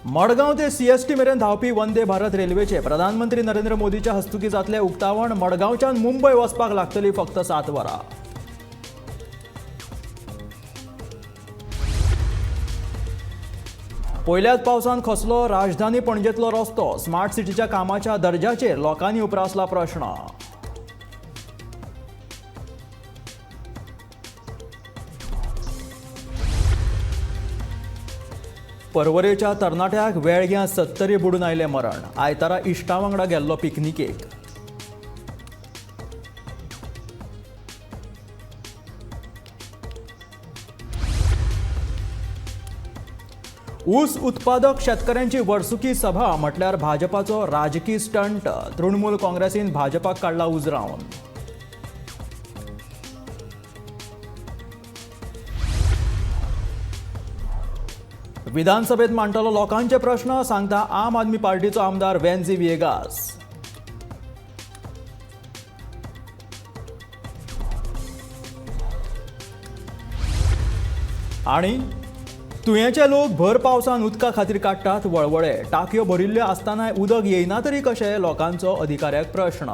मडगांव ते सीएसटी मेरेन धांवपी वंदे भारत रेल्वेचे प्रधानमंत्री नरेंद्र मोदीच्या हस्तुकीं जातलें उक्तावण. मडगांवच्यान मुंबय वचपाक लागतली फक्त 7 वरां. पयल्याच पावसान खसलो राजधानी पणजेतलो रस्तो. स्मार्ट सिटीच्या कामाच्या दर्जाचेर लोकांनी उप्रासला प्रश्न. पर्वरेच्या तरणाट्याक वेळग्यां सत्तरी बुडून आयलें मरण. आयतारा इश्टा वांगडा गेल्लो पिकनिकेक. ऊस उत्पादक शेतकऱ्यांची वर्सुकी सभा म्हटल्यार भाजपाचो राजकी स्टंट. तृणमूल काँग्रेसीन भाजपाक काडला उजरावन. विधानसभेत मांडटलो लोकांचे प्रश्न, सांगता आम आदमी पार्टीचो आमदार वेन्झी व्हिएगास. आनी तुयेंचे लोक भर पावसान उदका खातीर काडटात वळवळे. टाकयो भरिल्ल्यो आसतनाय उदक येयना तरी कशें, लोकांचो अधिकाऱ्याक प्रश्न.